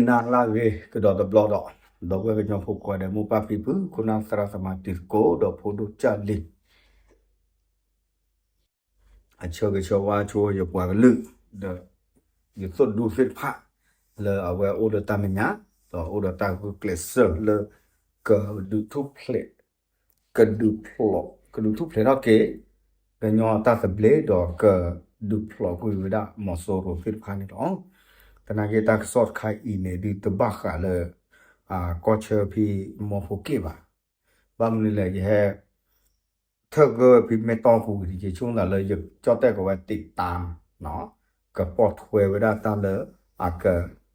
နၤလၢအဂ့ၤကဒီးတဘျီဒီး, ဒီပုၢ်ဝဲၢ်ကညီဖိကိးဂၤဒဲး မိၢ်ပၢ်ဖံဖု ခိၣ်နၢ်သရၣ်သမါတံၤသကိး ဒီးဖိဒိၣ်ကၢ်လံၤ အဆၢဂ့ၤဆၢဝါဆိယပှၤကလုာ် ဒီးယသိၣ်ဒူသ့ၣ်တဖၣ် လၢအဝဲအိၣ်ဒီးတၢ်မဲာ်ညါ ဒီးအိၣ်ဒီးတၢ်ဂုာ်ကျဲးစၢးလၢ ကဒုးထူၣ်ဖျဲး ကဒုးဖျိး ကဒုးထူၣ်ဖျဲးထီၣ်က့ၤ ကညီတၢ်သဘျ့ ဒီးကဒုးဖျိးကွံာ်ဝဲဒၣ်မီၤစိရိၤသ့ၣ်တဖၣ်န့ၣ်လီၤ. သနာ်က့တၢ်ကစီၣ်တခါအံၤန့ၣ် ဒုးတဘၣ်ဃးလၢ ကီၢ်ဆၢဖံမီဖိက့ၣ်ဘၣ်. ဘၣ်မနုၤလဲၣ် ယဟဲ ထၢၣ်ဂၢၢ်ဖံမ့ၢ်တီၢ်ပူၤ ယဆိကမိၣ်သးလၢယကၠီၣ်တဲၣ်ကဝဲသ့ၣ်တၢ် ကပိာ်ထွဲဝဲဒၣ်တၢ်လၢ အက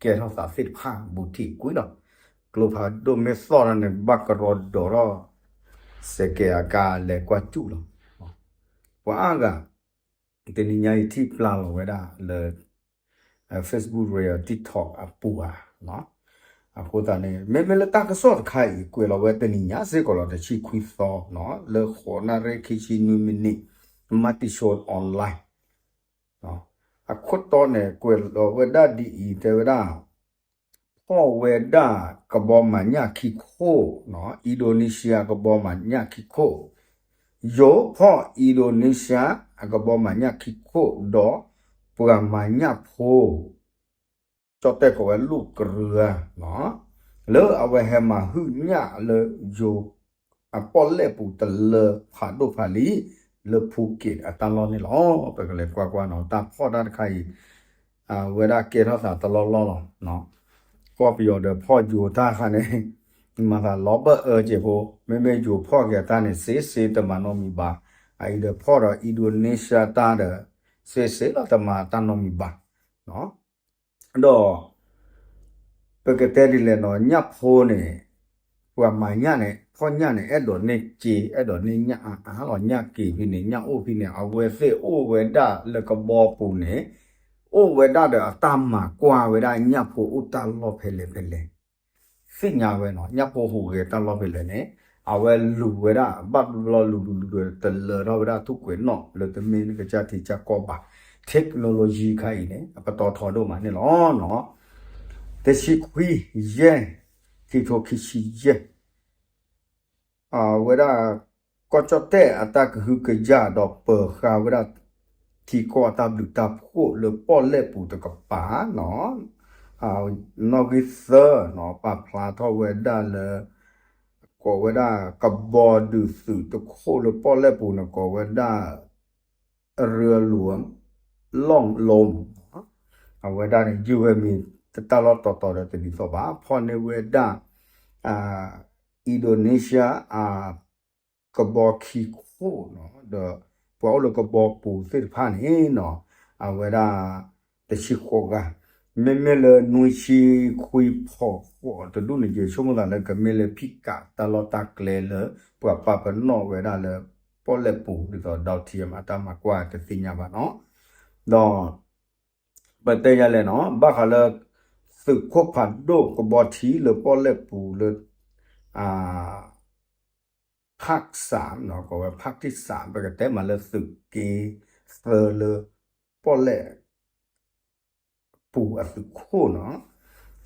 ကဲထီၣ်သးသ့ၣ်တဖၣ်ဘူးထံးကွံာ်လီၤ. ကျိဖးဒိၣ်မ့ၢ်သီၣ်ထီၣ်န့ၣ် ဘၣ်ကရီဒီးထီၣ် စဲးကဲးအကါလဲၤကွၢ်စူၣ်လီၤ. ပှၤအါဂၤ တနံၤညါအံၤထံၣ်ပျၢ်လီၤဝဲဒၣ်လၢ Facebook ဒီး TikTok အပူၤဧါ. အဃိသတးန့ၣ် မ့မ့ၢ်လၢတၢ်ကစီၣ်တခါအံၤ ကွဲးလီၤဝဲတနံၤညါစ့ၢ်ကီးလီၤ တဆံခွံသီ လၢဃိးနၣ်ရံၣ်ခံဆံနွံမံးနံး မၤတံၢ်ဆိ online အခိၣ်တီန့ၣ် ကွဲးလီၤဝဲဒၣ်ဒ်အံၤ တဲဝဲဒၣ် ဖီၣ်ဝဲဒၣ်ကဘီမၤညၣ်ခံခိၣ်, Indonesia ကဘီမၤညၣ်ခံခိၣ်, ယိၤဖီၣ် Indonesia အကဘီမၤညၣ်ခံခိၣ် ဒီးပှၤမၤညၣ်ဖိ ကၠီၣ်တဲၣ်ကဝဲလူၣ်ကရၢ လၢအဝဲဟဲမၤဟုၣ်ညၣ်လၢယိၤ အပီၣ်လဲၣ်ပူၤတလၢဖးဒိၣ်ဖးလံၤ လၢဖူက့းအတၢ်လီၢ်န့ၣ်လီၤ. ပကလဲၤကွၢ်ကွၢ်နီၤ တၢ်ဖီၣ်တၢ်တခါအံၤ ဝဲဒၣ်ကဲထီၣ်သးတလီၢ်လီၢ်လီၤ. ကီၢ်ပယီၤဒီးဖီၣ်ယိၤတၢ်တခါန့ၣ် မၤသးလီၤဘၢၣ်အၢက့ၤဖိ, မ့မ့ၢ်ယိၤဖီၣ်က့ၤအတၢ်န့ၣ် စ့စ့တမၤနီတမံၤဘၣ်. အအံၤဒီးဖီၣ်ဒီး Indonesia တၢ်ဒီး စ့စ့လီၤတမၤတၢ်နီတမံၤဘၣ်. ဒီး ပကတဲဒ်လဲၣ်နီၤ ညၣ်ဖိန့ၣ် ပှၤမၤညၣ်န့ၣ် ဖီၣ်ညၣ်န့ၣ် အဲၣ်ဒိးန့ၢ်စ့ အဲၣ်ဒိးန့ၢ်ညၣ်အါအါလီၤ. ညၣ်က့ၤဖဲန့ၣ် ညၣ်အိၣ်ဖဲန့ၣ် အဝဲသ့ၣ်အိၣ်ဝဲဒၣ်လၢကဘီပူၤန့ၣ် အိၣ်ဝဲဒၣ်ဒီးအတၢ်မၤကွၢ်ဝဲဒၣ်ညၣ်ဖိအိၣ်တၢ်လီၢ်ဖဲလဲၣ်ဖဲလဲၣ် သ့ၣ်ညါဝဲနီၤ ညၣ်ဖိဟူးဂဲၤတၢ်လီၢ်ဖဲလဲၣ်န့ၣ် အဝဲလူၤဝဲဒၣ် ဘၣ်ဘျီလူၤလူၤလူၤတလၢထီၣ်ဝဲဒၣ်ထူၣ်ကွဲးနီၣ် လၢတမ့ၢ်လၢကစၢ်ထံကစၢ်ကီၢ်ဘၣ်. Technology ခါအံၤန့ၣ် အပတီၢ်ထီဒိၣ်မးန့ၣ်လီၤ. တဆံခွံယဲၢ် ခံထိခံဆံယဲၢ် အဝဲဒၣ် ကီၢ်ကၠီၣ်တဲၣ်အတၢ်ကဟုကယာ်ဒီးပၢၤဃာ်ဝဲဒၣ် ထံကီၢ်အတၢ်ဘျုးတၢ်ဖှိၣ်လၢပီၣ်လဲၣ်ပူၤတကပၤနီၤ, နီၣ်ဂံၢ်သၢနီၤ ပာ်ဖျါထီၣ်ဝဲဒၣ်လၢ ကိးဝဲဒၣ်ကဘီဒုးသုးတခိၣ်လၢပီၣ်လဲၣ်ပူၤန့ၣ် ကိးဝဲဒၣ် ရလူၤ လီၣ်လိၣ် အဝဲဒၣ်န့ၣ် ယုၢ်ဝဲမံၤတၢ်လီၢ်တီၤတီၤဒီးတဒ်သိးဘၣ် ဖီၣ်န့ၢ်ဝဲဒၣ် Indonesia အကဘီခံခိၣ်နီၤ ဒီးပှၤအိၣ်လၢကဘီပူၤသ့ၣ်တဖၣ်န့ၣ်နီၤ အဝဲဒၣ် တဆံဃိးဂၤ, မ့မ့ၢ်လၢနွံဆံခွံဖီၣ်ဃိးတဒူၣ်န့ၣ် ယဆိကမိၣ်သးလၢကမ့ၢ်လၢဖံးကးတၢ်လီၢ်တၢ်ကျဲလၢ ပှၤပာ်ပနီၣ်ဝဲဒၣ်လၢ ပီၣ်လဲၣ်ပူၤ ဒ်သိး Dawtiam အတၢ်မၤကွၢ်တသ့ၣ်ညါဘၣ်နီၤ, ဒီး ပတဲယၤလဲၣ်နီၤ ဘၣ်ဃးလၢ သုးခိၣ်ဖးဒိၣ်ကဘီထံလၢပီၣ်လဲၣ်ပူၤလၢ ภาคสามနီၤ ကိးဝဲ ภาคที่สาม ပကတဲမးလၢသုးက့သၢလၢ ပီၣ်လဲၣ်ပူၤအသုးခိၣ်နီၤ,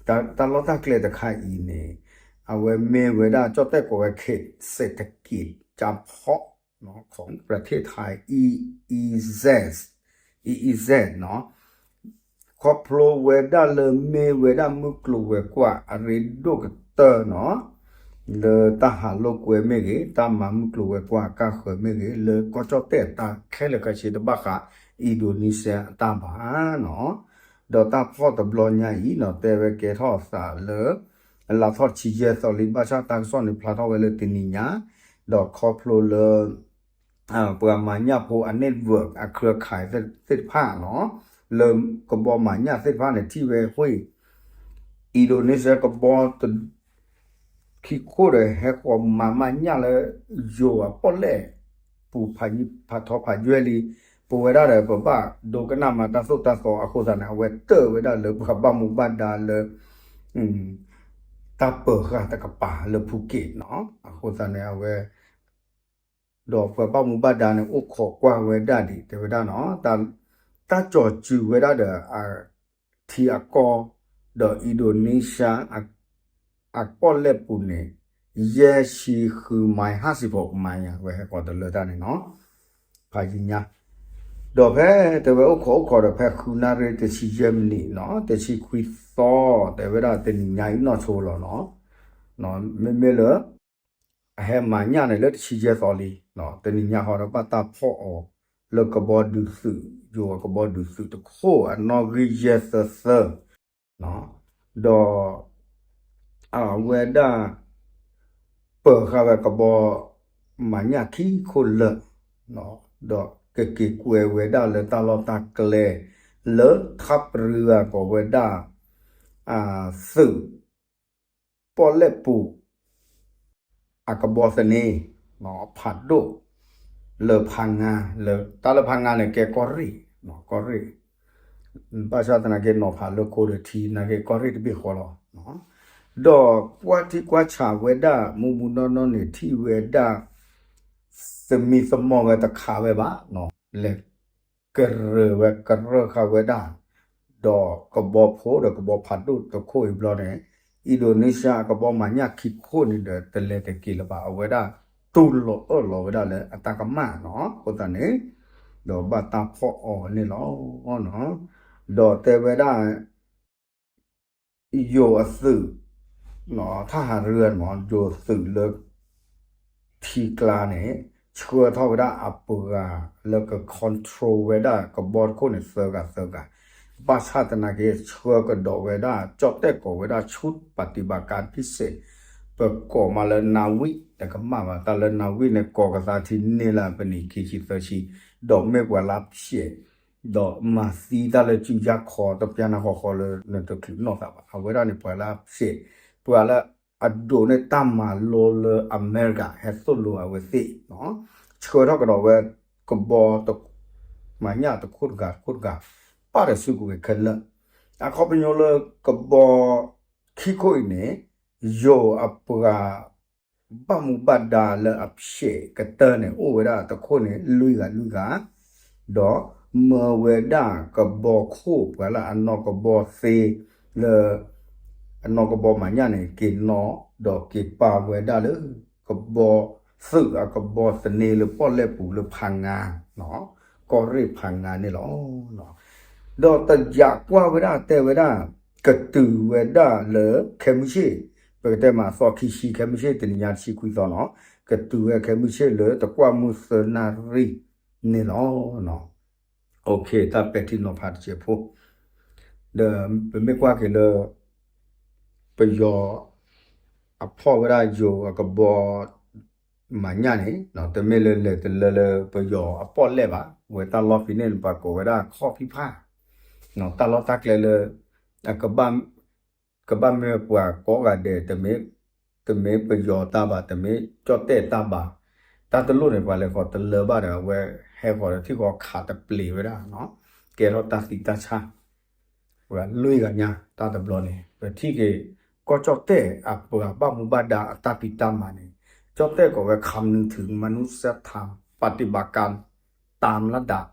တၢ်လီၢ်တၢ်ကျဲတခါအံၤန့ၣ် အဝဲမ့ၢ်ဝဲဒၣ်ကၠီၣ်တဲၣ်ကိးဝဲ เขตเศรษฐกิจจำเพาะของประเทศไทย อีอีแซด อีอีแซดနီၤ ခီဖျိဝဲဒၣ်လၢမ့ၢ်ဝဲဒၣ်မုၢ်ကျိၤဝဲၤကွာ်အရ့ဒိၣ်ကတၢၢ်နီၤ, လၢတၢ်ဟးလိာ်ကွဲမ့ၢ်ဂ့ၤ တၢ်မၤမုၢ်ကျိၤဝဲၤကွာ်ကါဃၢၤမ့ၢ်ဂ့ၤ လၢကီၢ်ကၠီၣ်တဲၣ်တၢ်ခဲလၢာ်ခဲဆ့တဘၣ်ဃး Indonesia အတၢ်ဘၣ်နီၤ, ဒီးတၢ်ဖီၣ်တဘျီညါအံၤနီၤ တဲဝဲကဲထီၣ်အသးလၢ လါထီၣ်ဆံယဲၢ်သီလံ ဘၣ်ဆၣ်တၢ်ကစီၣ်န့ၣ်ဖျါထီၣ်ဝဲလၢတနံၤညါ, ဒီးခီဖျိလၢ ပှၤမၤညၣ်ဖိအ network အ เครือข่าย သ့ၣ်တဖၣ်နီၤ, လၢကဘီမၤညၣ်သ့ၣ်တဖၣ်န့ၣ် ထံၣ်ဝဲဃိ Indonesia ကဘီ ခံခိၣ်ဒီး ဟဲဃီၤမၤမးညၣ်လၢ ယိၤအပီၣ်လဲၣ်ပူၤ ဖးထီဖးယွဲၢ်လံ, ပဝဲဒၣ်ဒီး ပဘၣ်ဒိကနၣ်မၤတၢ်သိၣ်တၢ်သီအဃိသတးန့ၣ် အဝဲတၢၢ်ဝဲဒၣ်လၢပှၤဘၣ်မူဘၣ်ဒါလၢ တၢ်ပၢၤဃာ်တကပၤလၢဖူက့းနီၤ, အဃိသတးန့ၣ် အဝဲ ဒီးပှၤဘၣ်မူဘၣ်ဒါန့ၣ် အိၣ်ခိးကွၢ်ဝဲဒၣ်ဒံး တဲဝဲဒၣ်နီၤ, တၢ်ကၠီၤစုၤဝဲဒၣ်ဒီး ထံအကီၢ် ဒီးအံၣ်ဒိးန့ၣ်စၢၣ် အပီၣ်လဲၣ်ပူၤန့ၣ် ယဲၢ်ဆံဃု မံ ဟးစံးဖိ မံ ညါ ဝဲဟဲကီးတလၢတၢ်န့ၣ်နီၤ ဖးယံၤညါ ဒီးဖဲတဲဝဲအိၣ်ခိးအိၣ်ခိးဒီး ဖဲဃုနၣ်ရံၣ်တဆံယဲၢ်မံးနံးနီၤ တဆံခွံသီ တဲဝဲဒၣ်တနံၤညါအံၤနီၢ်ဆိလီၤနီၤ မ့မ့ၢ်လၢ အဟဲမၤညၣ်န့ၣ်လၢတဆံယဲၢ်သီလံ တနံၤညါဃီဒီးဘၣ်တၢ်ဖီၣ်အီၤ လၢကဘီဒုးသုး ယိၤအကဘီဒုးသုးတခိၣ်အနီၣ်ဂံၢ်ယဲၢ်သၢသၢ ဒီး အဝဲဒၣ် ပၢၤဃာ်ဝဲကဘီ မၤညၣ်ခံခိၣ်လၢာ် ဒီးကက့ၤကွဲးဝဲဒၣ်လၢတၢ်လီၢ်တၢ်ကျဲ လၢထးပရံဂၤကိးဝဲဒၣ် သုး ပီၣ်လဲၣ်ပူၤ အကဘီသန့ ဖးဒိၣ် လၢဖးငါ လၢတၢ်လၢဖးငါန့ၣ် ကဲကီၢ်ရ့ၣ် ကီၢ်ရ့ၣ် ဘၣ်ဆၣ်သနာ်က့ နီၤဖးလၢခိဒီးထံနာ်က့ ကီၢ်ရ့ၣ်တဘ့ၣ်ဃီလီၤ. ဒီးကွၢ်ထံကွၢ်ဆးဝဲဒၣ် မူမူနီၢ်နီၢ်န့ၣ် ထံၣ်ဝဲဒၣ် သမံသမိးဝဲတခးဝဲဘၣ် လဲၤကရၢဝဲကရၢဃာ်ဝဲဒၣ် ဒီးကဘီဖိဒီးကဘီဖးဒိၣ်တခိၣ်အံၤဘျီန့ၣ် အံၣ်ဒိးန့ၣ်စၢၣ်အကဘီမၤညၣ်ခံခိၣ်န့ၣ်ဒီး တလဲၤတက့ၤလၢၤဘၣ် အဝဲဒၣ်တူၢ်လိာ်အၢၣ်လီၤဝဲဒၣ်လၢအတၢ်ကမၣ်နီၤ အဃိသတးန့ၣ် ဒီးဘၣ်တၢ်ဖီၣ်အီၤန့ၣ်လီၤ. ဒီးတဲဝဲဒၣ် ယိၤအသုး ထၣ်ဟးရ့ၣ်မး ယိၤသုးလၢ ထံကျါန့ၣ် ဆှၢထီၣ်ဝဲဒၣ်အပှၤလၢက control ဝဲဒၣ်ကဘီတခိၣ်န့ၣ် သၢဂၤသၢဂၤ ဘၣ်ဆၣ်သနာ်က့ ဆှၢကဒီးဝဲဒၣ် ကၠီၣ်တဲၣ်ကိးဝဲဒၣ် ဆူပၣ်တံၣ်ဘၣ်ကါဖံစဲး ပကိးမးလၢနၣ်ဝံၣ် တကမၣ်ဘၣ် တၢ်လၢနၣ်ဝံၣ်န့ၣ် ကိးကသါထံန့ၢ်လၢပနံၣ်ခံဆံသၢဆံ ဒီးမ့ၢ်ပှၤလၢဖျဲး ဒီးမၤသံတၢ်လၢစုယါခီ တပျၢ်နၤဃီဃီလၢနတချုးနီၢ်သးဘၣ် အဝဲဒၣ်န့ၣ် ပှၤလၢဖျဲး ပှၤလၢအဒိးန့ၢ်တၢ်မၤလိလၢအမဲရကၤ ဟဲသိၣ်လိအဝဲသ့ၣ် ဆှၢထီၣ်ကဒီးဝဲ ကဘီ မၤညၣ်တခိၣ်တဂၤတခိၣ်တဂၤ ပာ်ဒီးစုကဝဲၤခဲလၢာ် အခီပညီလၢကဘီ ခံခိၣ်အံၤန့ၣ် ယိၤအပှၤ ဘၣ်မူဘၣ်ဒါလၢအဖျဲးကတၢၢ်န့ၣ် အိၣ်ဝဲဒၣ်တခိၣ်န့ၣ် လွံၢ်ဂၤလွံၢ်ဂၤ ဒီးမၢဝဲဒၣ်ကဘီခိၣ် ပှၤလၢအနီၢ်ကဘီသ့ လၢ အနီၢ်ကဘီမၤညၣ်န့ၣ် က့ၤနီၣ် ဒီးက့ၤပာ်ဝဲဒၣ်လၢ ကဘီသုးအကဘီသန့လၢပီၣ်လဲၣ်ပူၤလၢဖးငါ ကီၢ်ရ့ၣ်ဖးငါန့ၣ်လီၤ. ဒီးတယာ်ကွၢ်ဝဲဒၣ်တဲဝဲဒၣ် ကတုၤဝဲဒၣ်လၢခဲမုၢ်ဆ့ၣ် ပကတဲမးသီခံဆံ ခဲမုၢ်ဆ့ၣ် တနံၤညါတဆံခွံသီနီၤ ကတုၤဝဲခဲမုၢ်ဆ့ၣ်လၢတကွၢ်မုၢ်သၢနၣ်ရံၣ်န့ၣ်လီၤ. တၢ်ပဲာ်ထံနီၤဖးတစဲးဖိ ဒီးပမ့ၢ်ကွၢ်က့ၤလၢ ပယီၤ အဖီၣ်ဝဲဒၣ်ယိၤအကဘီ မၤညၣ်န့ၣ် တမ့ၢ်လၢလဲၤတလၢလၢပယီၤအပီၣ်လဲၣ်ဘၣ် ဝဲတၢ်လီၢ်ဖဲန့ၣ်န့ၣ် ပှၤကိးဝဲဒၣ်ခီၣ်ဖံးဖၣ် တၢ်လီၢ်တၢ်ကျဲလၢ အကဘၣ် ကဘၣ်မ့ၢ်ပှၤကိးဂၤဒဲး တမ့ၢ်ပယီၤတၢ်ဘၣ် တမ့ၢ်ကၠီၣ်တဲၣ်တၢ်ဘၣ် တၢ်တလိၣ်န့ၣ် ပှၤလဲၤဃီၤတလၢဘၣ်ဒီး အဝဲဟဲဃီၤဒီးထံၣ်ဃီၤခးတပျ့ၤဝဲဒၣ် ကဲထီၣ်တၢ်သံတၢ်ဆါ ပှၤလွံၢ်ဂၤညါ တၢ်တဘျီန့ၣ် ပထံၣ်က့ၤ ကီၢ်ကၠီၣ်တဲၣ်အပှၤဘၣ်မူဘၣ်ဒါအတၢ်ဖံးတၢ်မၤန့ၣ် ကၠီၣ်တဲၣ်ကိးဝဲ ခမ်နုထူ မနုၤသထၢၣ် ပၣ်တံၣ်ဘၣ်ကၣ် တၢ်မလၢဒၣ်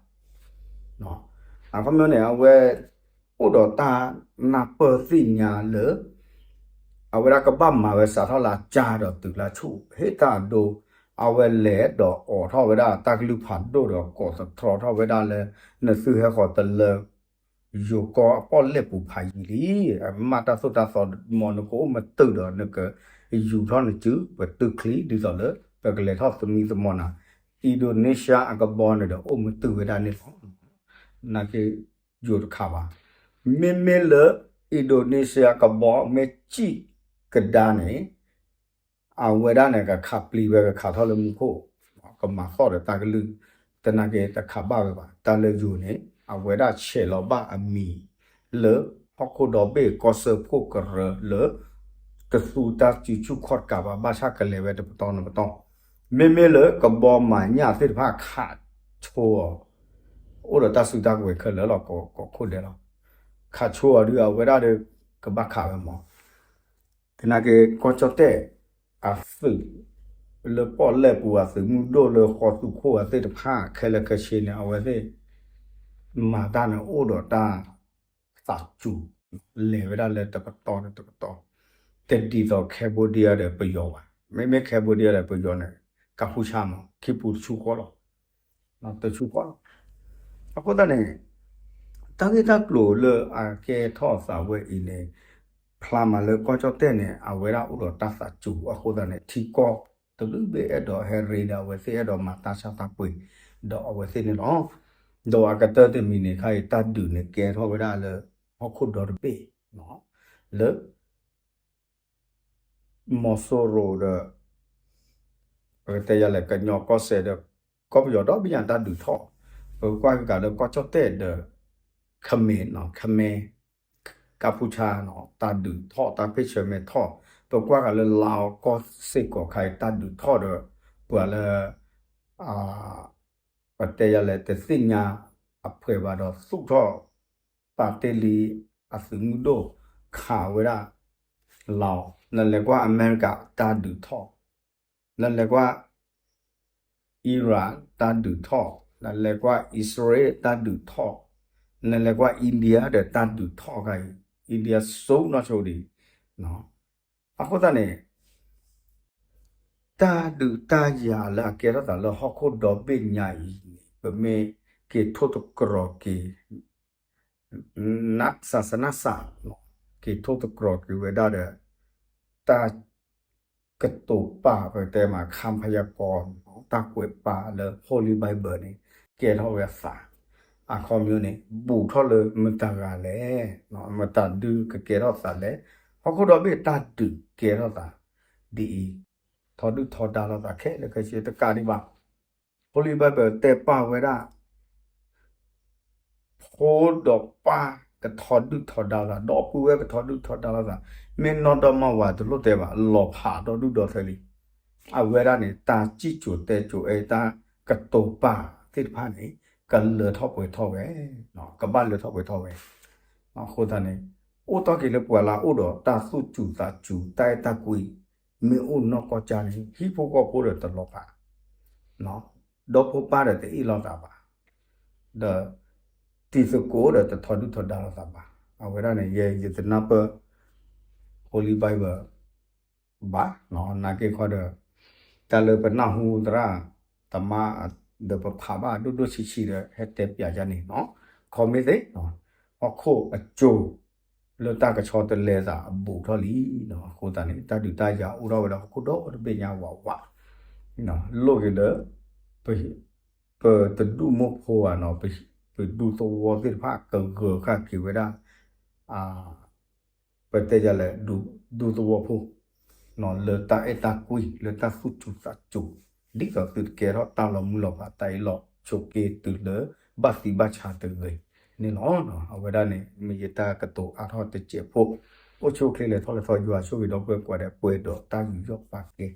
အခီပညီန့ၣ် အဝဲ အိၣ်ဒီးတၢ်နၢ်ပၢၢ်သ့ၣ်ညါလၢ အဝဲဒၣ်ကဘၣ်မၤဝဲစးထီၣ်လၢအကၢ်ဒီးတုၤလၢအဆူၣ် ဟ့ၣ်တၢ်အဒိ အဝဲလဲၤဒီးအိးထီၣ်ဝဲဒၣ်တၢ်ကလုၢ်ဖးဒိၣ်ဒီးကိးသတြီထီၣ်ဝဲဒၣ်လၢ နသုဟဲဃီၤတလၢ ယိၤကီၢ်အပီၣ်လဲၣ်ပူၤဖးယံၤလံ အမ့ၢ်တၢ်သိၣ်တၢ်သီမ့ၢ်နကအိၣ်မတုာ်ဒီး နကယူၤထီၣ်နစု ပတုာ်ချံ ဒ်သိးလၢ ပကလဲၤထီၣ်သမံသမိးနၤ Indonesia အကဘီန့ၣ်ဒီးအိၣ်မတုာ်ဝဲဒၣ်န့ၣ်လီၤ. နာ်က့ ယိၤတခးဘၣ်. မ့မ့ၢ်လၢ Indonesia ကဘီမ့ၢ်စံၣ်ကဒါန့ၣ် အဝဲဒၣ်န့ၣ် ကခးပျံၤဝဲ ကခးထီၣ်လၢမူခိၣ် ကမၤသီၣ်ဒီးတၢ်ကလုၢ် တနာ်က့ တခးဘၣ်ဝဲဘၣ်. တၢ်လၢယိၤန့ၣ် အဝဲဒၣ်ဆဲးလီၤဘၣ်အမံၤ လၢဟီၣ်ခိၣ်ဒီဘ့ၣ်ကီၢ်စၢဖှိၣ်ကရၢလၢ တသူတၢ်စုဆူၣ်ခီၣ်တကးဘၣ် ဘၣ်ဆၣ်ကလဲၤဝဲတပတီၢ်နပတီၢ် မ့မ့ၢ်လၢကဘီမၤညၣ်သ့ၣ်တဖၣ်ခးဆိအီၤ အိၣ်ဒီးတၢ်စုတၢ်ကဝဲၤခဲလၢာ်လီၤ ကိးခိၣ်ဒဲးလီၤ. ခးဆိအီၤဒုး အဝဲဒၣ်ဒီး ကဘၣ်ခးဝဲမး သနာ်က့ ကီၢ်ကၠီၣ်တဲၣ်အသုး လၢပီၣ်လဲၣ်ပူၤအသုးမုၢ်ဒိၣ်လၢဃီသူခိၣ်အသ့ၣ်တဖၣ် ခဲလၢာ်ခဲဆ့န့ၣ် အဝဲသ့ၣ် မၤတၢ်န့ၣ်အိၣ်ဒီးတၢ်သးစူၤ လဲၤဝဲဒၣ်လၢတကတီၢ်ဒီးတကတီၢ်, တဒ်သိး Cambodia ဒီးပယီၤဘၣ်. မ့မ့ၢ် Cambodia ဒီးပယီၤန့ၣ် ကၢ်ဖူဆါမး ခံပူၤတဆူဃီလီၤ. တဆူဃီလီၤ. အဃိသတးန့ၣ် တၢ်ဂ့ၢ်တၢ်ကျိၤလၢအကဲထီၣ်သးဝဲအံၤန့ၣ် ဖျါမးလၢကီၢ်ကၠီၣ်တဲၣ်န့ၣ် အဝဲဒၣ်အိၣ်ဒီးတၢ်သးစူၤအဃိသတးန့ၣ် ထံကီၢ်တဘျုးဘ့ၣ်အဲၣ်ဒိးဟဲရ့ဒီးအဝဲသ့ၣ်အဲၣ်ဒိးမၤတၢ်ဆါတၢ်ပှ့ၤဒီးအဝဲသ့ၣ်န့ၣ်လီၤ. ဒီးအကတၢၢ်တမံၤန့ၣ် ခါအံၤတၢ်ဒုးန့ၣ်ကဲထီၣ်ဝဲဒၣ်လၢ ဟီၣ်ခိၣ်ဒီတဘ့ၣ် လၢ မီၤစိရိၤဒီး ပကတဲယၤလဲၣ် ကညီကီၢ်စဲၣ်ဒီး ကီၢ်ပယီၤဒီဘ့ၣ်ညါတၢ်ဒုးထီၣ်, ပကကွၢ်က့ၤကးလၢကီၢ်ကၠီၣ်တဲၣ်ဒီး ခမဲၣ် ခမဲၣ် ကၢ်ဖူဆါ တၢ်ဒုးထီၣ် တၢ်ဖ့ၣ်ဆၢမဲထီၣ်, ပကွၢ်ကးလၢလါအီကူးစ့ၢ်ကီးခါအံၤတၢ်ဒုးထီၣ်ဒီး ပှၤလၢ ပတဲယၤလဲၣ် တသ့ၣ်ညါအဖှဲးဘၣ်ဒီး သူၣ်ထီၣ် ပာ်တ့ၢ်လံအသုးမုၢ်ဒိၣ်ခးဝဲဒၣ် လီၤ, နလဲၤကွၢ်အမဲရကၤတၢ်ဒုးထီၣ်, နလဲၤကွၢ် Iran တၢ်ဒုးထီၣ်, နလဲၤကွၢ်အံၣ်စရ့လးတၢ်ဒုးထီၣ်, နလဲၤကွၢ် India ဒီးတၢ်ဒုးထီၣ်ခါအံၤ India စိနီၢ်ဆိဒံး, အဃိသတးန့ၣ် တၢ်ဒုးတၢ်ယၤလၢအကဲထီၣ်သးလၢဟီၣ်ခိၣ်ဒီဘ့ၣ်ညါအံၤန့ၣ် ပမ့ၢ်က့ၤထိၣ်သတြီၤက့ၤ နးစၢ်စနးစၢ် က့ၤထိၣ်သတြီၤက့ၤဝဲဒၣ်ဒီး တၢ်ကတိၤပာ် ပတဲမး ခါဖယကီ တၢ်ကွဲးပာ်လၢ Holy Bible န့ၣ် ကဲထီၣ်ဝဲအသး အခီပညီန့ၣ် ဘူးထီၣ်လၢမတၤဂၤလဲၣ်, မတၤဒုကကဲထီၣ်သးလဲၣ်, ဟီၣ်ခိၣ်ဒီဘ့ၣ်တၢ်ဒုးကဲထီၣ်သး ဒ်အံၤ, ထီဒုၣ်ထီဒါလိာ်သးခဲလၢာ်ခဲဆ့တကးဒံးဘၣ်. Holy Bible တဲပာ်ဝဲဒၣ် ဖိဒီးပၢ်ကထီဒုၣ်ထီဒါလိာ်သး, ဒီပုၢ်ဝဲၢ်ကထီဒုၣ်ထီဒါလိာ်သး, မ့ၢ်နီၢ်ဒီမါဝၤတလိၣ်တဲဘၣ်, လီၤဖးဒီဒူၣ်ဒီထၢလံ. အဝဲဒၣ်န့ၣ် တၢ်စံၣ်စိၤတဲစိၤ အဲတၢ်ကတိၤပာ်သ့ၣ်တဖၣ်န့ၣ် ကလၢထီၣ်ပှဲၤထီၣ်ဝဲ, ကဘၣ်လၢထီၣ်ပှဲၤထီၣ်ဝဲ. အဃိသတးန့ၣ် အိၣ်တီၢ်က့ၤလၢပှၤလၢအအိၣ်ဒီးတၢ်သူၣ်စူၤသးစူၤ တၢ်အဲၣ်တၢ်ကွံ မ့ၢ်အိၣ်နီၢ်ကီၢ်ကၢ်န့ၣ် ဟံၣ်ဖိဃီဖိဒီးတလီၤဖး, ဒီဖိပၢ်ဒီးတအ့ၣ်လိာ်သးဘၣ်, ဒီးတံၤသကိးဒီးတထီဒုၣ်ထီဒါလိာ်သးဘၣ်. အဝဲဒၣ်န့ၣ် ယဲယတနၢ်ပၢၢ် Holy Bible ဘၣ်, နာ်က့ခီဒီး တၢ်လၢပနၢ်ဟူသရၣ်သမါ ဒီးပဖးဘၣ်ဒိၣ်ဒိၣ်ဆံးဆံးဒီး ဟဲတဲပၠးယၤန့ၣ်, ခီမ့ၢ်သ့ ဟီၣ်ခိၣ်အစိၤ လၢတၢ်ကဆီတလဲသးအဘူးထီၣ်လံ. အဃိသတးန့ၣ် တၢ်ဒုးတၢ်ယၤအိၣ်ထီၣ်ဝဲလၢဟီၣ်ခိၣ်ဒီတဘ့ၣ်ညါဝးဝး, လိၣ်က့ၤလၢ ပတဒူၣ်မိၢ်ဖိဘၣ်နီၤ, ပဒူသဝီသ့ၣ်တဖၣ်ကဂၢၤဃာ်က့ၤဝဲဒၣ် ပတဲယၤလဲၣ် ဒူသဝီဖိ လၢတၢ်အဲၣ်တၢ်ကွံ လၢတၢ်သူၣ်စူၤသးစူၤ, ဒ်သိးသုတကဲထီၣ်တၢ်လီၤမုၢ်လီၤဖး တၢ်အ့ၣ်လိာ်ဆိးက့တုၤလၢ ဘၣ်သံဘၣ်ဆါတဂ့ၤန့ၣ်လီၤ. အဝဲဒၣ်န့ၣ် မ့ၢ်ယတၢ်ကတိၤအါထီၣ်တစဲးဖိ, အိၣ်ဆူၣ်အိၣ်ချ့လဲၤထီၣ်လဲၤထီ ယွၤဆိၣ်ဂ့ၤဒီပုၢ်ဝဲၢ်ကိးဂၤဒဲး ပှဲၤဒီးတၢ်ယူးယီၣ်ပာ်ကဲ